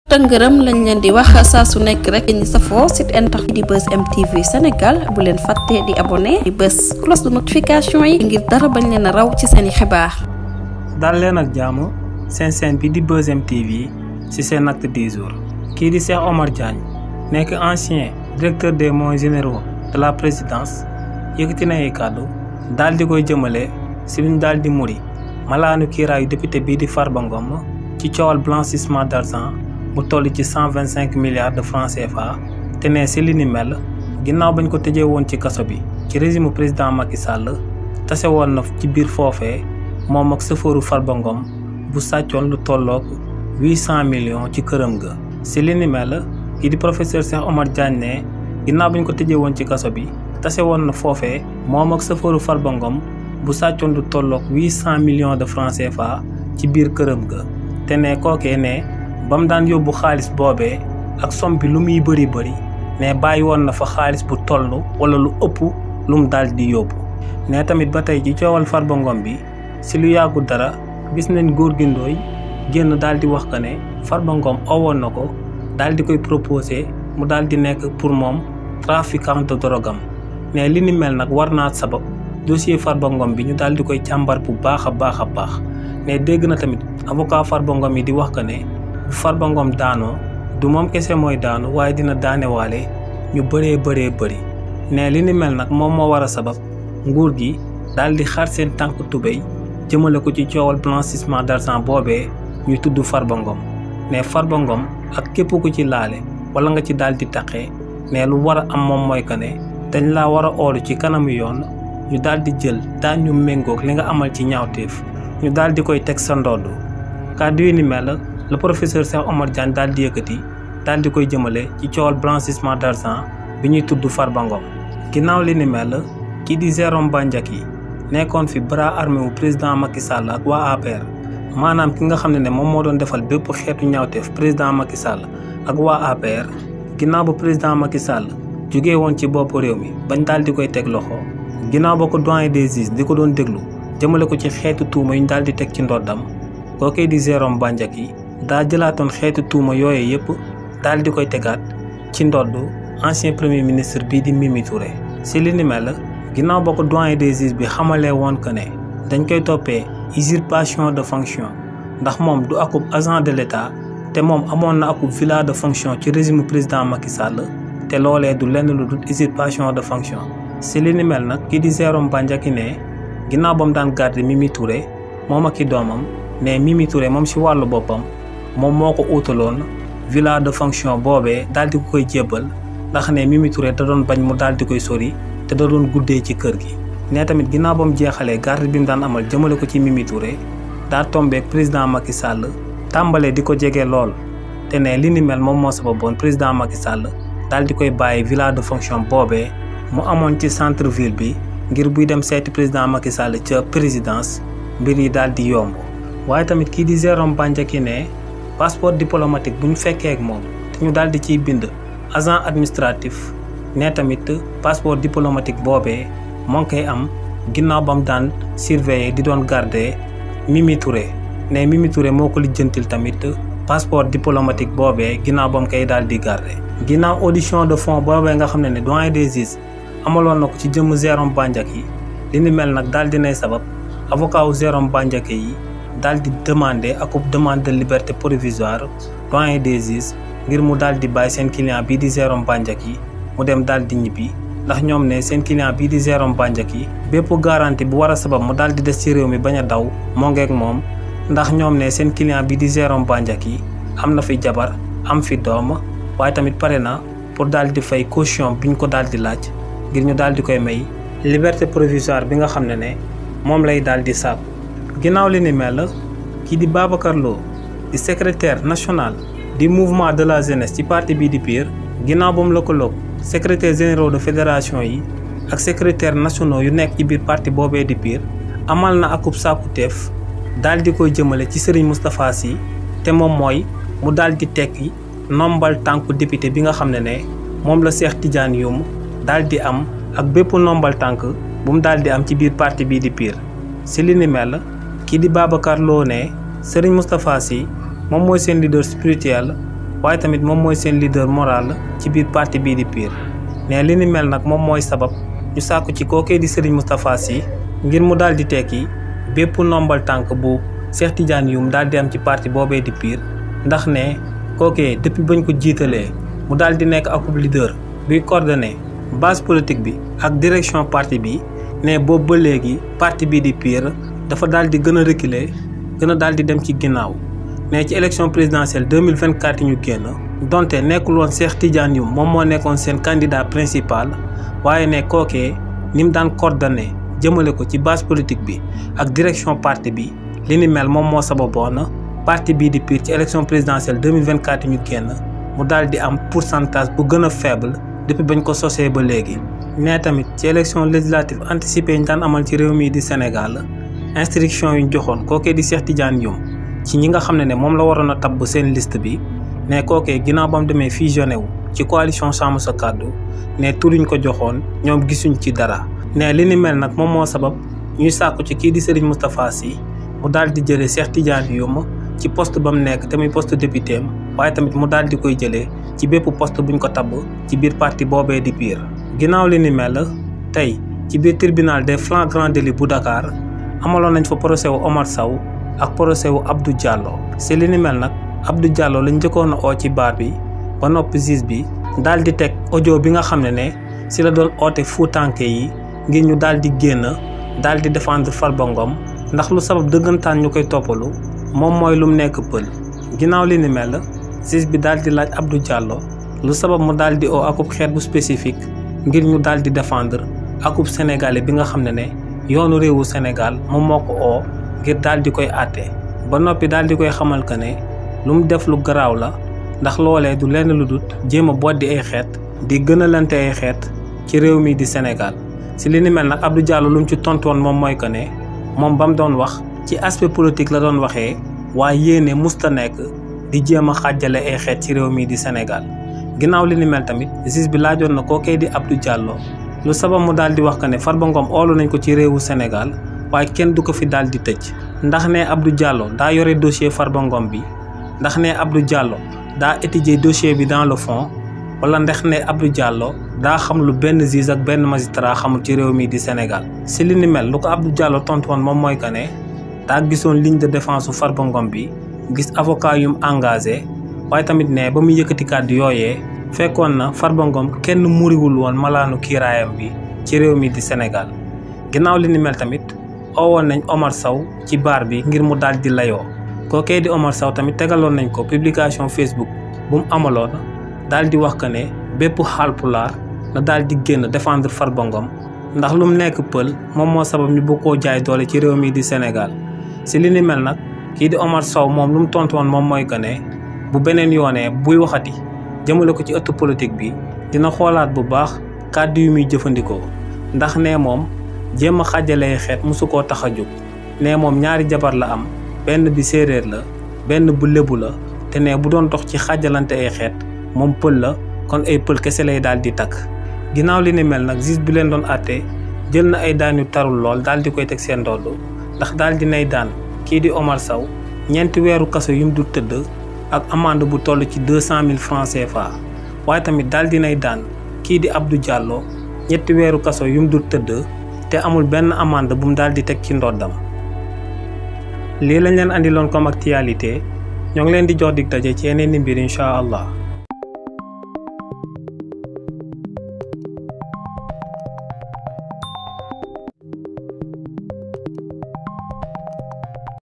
tëngërëm lañ leen di wax saa su nekk rek ñi safoo site internet di Buzz M TV Sénégal bu leen fàtte di abonné di bës cloche de notification yi ngir dara bañ leen a raw ci seeni xibaar. dal leen ak jàmm seen chaîne bi di Buzz M TV ci seen acte du jour kii di Cheikh Omar Diagne nekk ancien directeur des moyens généraux de la présidence yëkkati na ay kàddu daal di koy jëmale si luñ daal di muri malaanu kiiraayu député bii di Farba Ngom ci coowal blanchissement d'argent bu toll ci 125 milliards de francs CFA te ne si li ni mel ginnaaw bañ ko tëjee woon ci kaso bi ci régime président Macky Sall tase woon na ci biir foofee moom ak sëfooru Farba Ngom bu sàccoon lu tolloog 800 millions ci këram ga. si li ni mel kii di professeur Cheikh Omar Diagne ne ginnaaw bañ ko tëjee woon ci kaso bi tase woon na foofee moom ak sëfooru Farba Ngom bu sàccoon lu tolloog 800 millions de francs CFA ci biir këram ga te ne kookee ne ba mu daan yóbbu xaalis boobee ak som bi lu muy bëri ne bàyyi woon na fa xaalis bu toll wala lu ëpp lu mu daal di yóbbu ne tamit ba tey ci coowal Farba Ngom bi si lu yàggu dara gis nañ góor gi Ndooy génn daal di wax que ne Farba Ngom owoon na ko daal di koy proposé mu daal di nekk pour moom trafiquant de drogue am ne li ni mel nag war naa sabab dossier Farba Ngom bi ñu daal di koy càmbar bu baax a baax ne dégg na tamit avocat Farba Ngom yi di wax que ne bu Farba Ngom daanoo du moom kese mooy daanu waaye dina daanewaale ñu bëree ne li ni mel nag moom moo war a sabab nguur gi daal di xar seen tànk tubéy jëmale ko ci coowal blanchissement d'argent boobee ñuy tudd Farba Ngom ne Farba Ngom ak képp ku ci laale wala nga ci daal di taqee ne lu war a am moom mooy que ne dañ laa war a oolu ci kanamu yoon ñu daal di jël daan ñu méngoog li nga amal ci ñaawteef ñu daal di koy teg sa ndodd kàddu yi ni mel le professeur Cheikh Omar Diagne daal di yëkkati daal di koy jëmale ci coowal blanchissement d'argent bi ñuy tudd Farba Ngom ginnaaw li ni mel kii di Jérôme Bandiaky nekkoon fi bras armé wu président Macky Sall ak waa APR maanaam ki nga xam ne moom moo doon defal bépp xeetu ñaawteef président Macky Sall ak waa APR ginnaaw ba président Macky Sall jógee woon ci bopp réew mi bañ daal di koy teg loxo ginnaaw ba ko doyen des juges di ko doon déglu jëmale ko ci xeetu tuuma yu ñu daal di teg ci ndoddam kookee di Jérôme Bandiaky daa jëlaatoon xeetu tuuma yooyu yëpp daal di koy tegaat ci ndodd ancien premier ministre bii di Mimi Touré si li ni mel ginnaaw ba ko doyen des juges bi xamalee woon que ne dañ koy toppee usurpation de fonction ndax moom du akub agent de l'État te moom amoon na akub villa de fonction ci régime président Macky Sall te loolee du lenn lu dul usurpation de fonction si li ni mel nag kii di Jérôme Bandiaky ne ginnaaw ba mu daan garder Mimi Touré moom ak i doomam ne Mimi Touré moom si wàllu boppam moom moo ko utaloon villa de fonction boobee daal di ko koy jébbal ndax ne Mimi Touré da doon bañ mu daal di koy sori te da doon guddee ci kër gi. ne tamit ginnaaw ba mu jeexalee garde bi mu daan amal jëmale ko ci Mimi Touré daa tombeek président Macky Sall tàmbalee di ko jege lool te ne li ni mel moom moo sababoon président Macky Sall daal di koy bàyyi villa de fonction boobee mu amoon ci centre ville bi ngir buy dem seeti président Macky Sall ca présidence mbir yi daal di yomb waaye tamit kii di Jérôme Bandiaky ne passeport diplomatique bu ñu fekkee ak moom te ñu daal di ciy bind agent administratif ne tamit passeport diplomatique boobee moo ngi koy am ginnaaw ba mu daan surveiller di doon garder Mimi Touré ne Mimi Touré moo ko lijjantil tamit passeport diplomatique boobee ginnaaw ba mu koy daal di garder. ginnaaw audition de fond boobee nga xam ne doyen des juges amaloon na ko ci jëmm Jérôme Bandiaky li ni mel nag daal dinay sabab avocat wu Jérôme Bandiaky yi daal di demander akub demande de liberté provisoire doyen des juges ngir mu daal di bàyyi seen client bii di Jérôme Bandiaky mu dem daal di ñibbi ndax ñoom ne seen client bii di Jérôme Bandiaky bépp garantie bu war a sabab mu daal di des ci réew mi bañ a daw moo ngeeg moom ndax ñoom ne seen client bii di Jérôme Bandiaky am na fi jabar am fi doom waaye tamit pare na pour daal di fay caution bi ñu ko daal di laaj ngir ñu daal di koy may liberté provisoire bi nga xam ne moom lay daal di sàkku ginnaaw li ni mel kii di Babacar Lo di secrétaire national du mouvement de la jeunesse ci parti bii di PUR ginnaaw ba mu lëkkaloog secrétaire généraux de fédération yi ak secrétaire nationaux yu nekk ci biir parti boobee di PUR amal na akub sàkkuteef daal di koy jëmale ci Serigne Moustapha Sy te moom mooy mu daal di tekki nombal tànku député bi nga xam ne moom la Cheikh Tidiane Youm daal di am ak bépp nombal tànk bu mu daal di am ci biir parti bii di PUR si li ni mel kii di Babacar Lo ne Serigne Moustapha Sy moom mooy seen leader spirituel waaye tamit moom mooy seen leader moral ci biir parti bii di PUR. ne li ni mel nag moom mooy sabab ñu sàkku ci kookee di Serigne Moustapha Sy ngir mu daal di tekki bépp nombal tànk bu Cheikh Tidiane Youm daal di am ci parti boobee di PUR, ndax ne kookee depuis bañ ko jiitalee mu daal di nekk akub leader buy coordonné base politique bi ak direction parti bi. ne boobu ba léegi parti bii di PUR dafa daal di gën a reculer gën a daal di dem ci ginnaaw. ne ci élection présidentielle 2024 ñu génn donte nekkul woon Cheikh Tidiane Youm moom moo nekkoon seen candidat principal, waaye ne kookee ni mu daan coordonné jëmale ko ci base politique bi ak direction parti bi li ni mel moom moo sababoon parti bii di PUR ci élection présidentielle 2024 ñu génn mu daal di am pourcentage bu gën a faible depuis bañ ko sosee ba léegi. ne tamit ci élection législative anticipée ñu daan amal ci réew mii di Sénégal instruction yu ñu joxoon kookee di Cheikh Tidiane Youm ci ñi nga xam ne moom la waroon a tabb seen liste bi ne kookee ginnaaw ba mu demee fusionné wu ci coalition Sàmm Sa Kàddu ne turuñ ko joxoon ñoom gisuñ ci dara. ne li ni mel nag moom moo sabab ñuy sàkku ci kii di Serigne Moustapha Sy mu daal di jëlee Cheikh Tidiane Youm ci poste ba mu nekk tamit poste député am, waaye tamit mu daal di koy jëlee ci bépp poste buñ ko tabb ci biir parti boobee di PUR. ginnaaw li ni mel tey ci biir tribunal des flagrants délits bu Dakar amaloon nañ fa procès wu Omar Sow ak procès wu Abdou Diallo. si li ni mel nag Abdou Diallo lañ njëkkoon a oo ci baar bi ba noppi juge bi daal di teg audio bi nga xam ne si la doon oote fuutanke yi ngir ñu daal di génn daal di défendre Farba Ngom ndax lu sabab dëggantaan ñu koy toppalu moom mooy lum nekk pël. ginnaaw li ni mel juge bi daal di laaj Abdou Diallo lu sabab mu daal di oo akub xeet bu spécifique ngir ñu daal di défendre akub sénégalais bi nga xam ne yoonu réewu Sénégal moom moo ko oo ngir daal di koy àtte ba noppi daal di koy xamal que ne lu mu def lu garaaw la ndax loolee du lenn lu dut jéem a boddi ay xeet di gën a lante ay xeet ci réew mi di Sénégal. si li ni mel nag Abdou Diallo lu mu ci tontu woon moom mooy que ne moom ba mu doon wax ci aspect politique la doon waxee waaye yéene musta nekk di jéem a xàjjale ay xeet ci réew mi di Sénégal. ginnaaw li ni mel tamit juge bi laajoon na kookee di Abdou Diallo lu sabab mu daal di wax que ne Farba Ngom oolu nañ ko ci réewu Sénégal waaye kenn du ko fi daal di tëj. ndax ne Abdou Diallo daa yore dossier Farba Ngom bi, ndax ne Abdou Diallo daa étudier dossier bi dans le fond, wala ndax ne Abdou Diallo daa xam lu benn juge ak benn magistrat xamul ci réew mi di Sénégal. si li ni mel lu ko Abdou Diallo tontu woon moom mooy que ne daa gisoon ligne de défense su Farba Ngom bi gis avocat yum engagé, waaye tamit ne ba mu yëkkati kàddu yooyee fekkoon na Farba Ngom kenn muriwul woon malaanu kiiraayam bi ci réew mi di Sénégal. ginnaaw li ni mel tamit oowoon nañ Omar Sow ci baar bi ngir mu daal di layoo. kookee di Omar Sow tamit tegaloon nañ ko publication Facebook bu mu amaloon daal di wax que ne bépp Haalpulaar na daal di génn défendre Farba Ngom ndax lu mu nekk pël moom moo sabab ñu bëgg koo jaay doole ci réew mi di Sénégal. si li ni mel nag kii di Omar Sow moom lu mu tontu woon moom mooy que ne bu beneen yoonee buy waxati jëmale ko ci ëttu politique bi dina xoolaat bu baax kàddu yu muy jëfandikoo ndax ne moom jéem a xàjjalee xeet mosu koo tax a jóg. ne moom ñaari jabar la am, benn bi séeréer la benn bu lébu la, te ne bu doon dox ci xàjjalante ay xeet moom pël la kon ay pël kese lay daal di takk. ginnaaw li ni mel nag juge bi leen doon àtte jël na ay daan yu tarul lool daal di koy teg seen ndodd ndax daal di nay daan kii di Omar Sow 4 weeru kaso yu mu dul tëdd ak amende bu toll ci 200 000 francs CFA, waaye tamit daal di nay daan kii di Abdou Diallo 3 weeru kaso yu mu dul tëdd te amul benn amende bu mu daal di teg ci ndoddam. lii lañ leen andiloon comme actualité ñoo ngi leen di jox dig daje ci yeneen i mbir incha allah.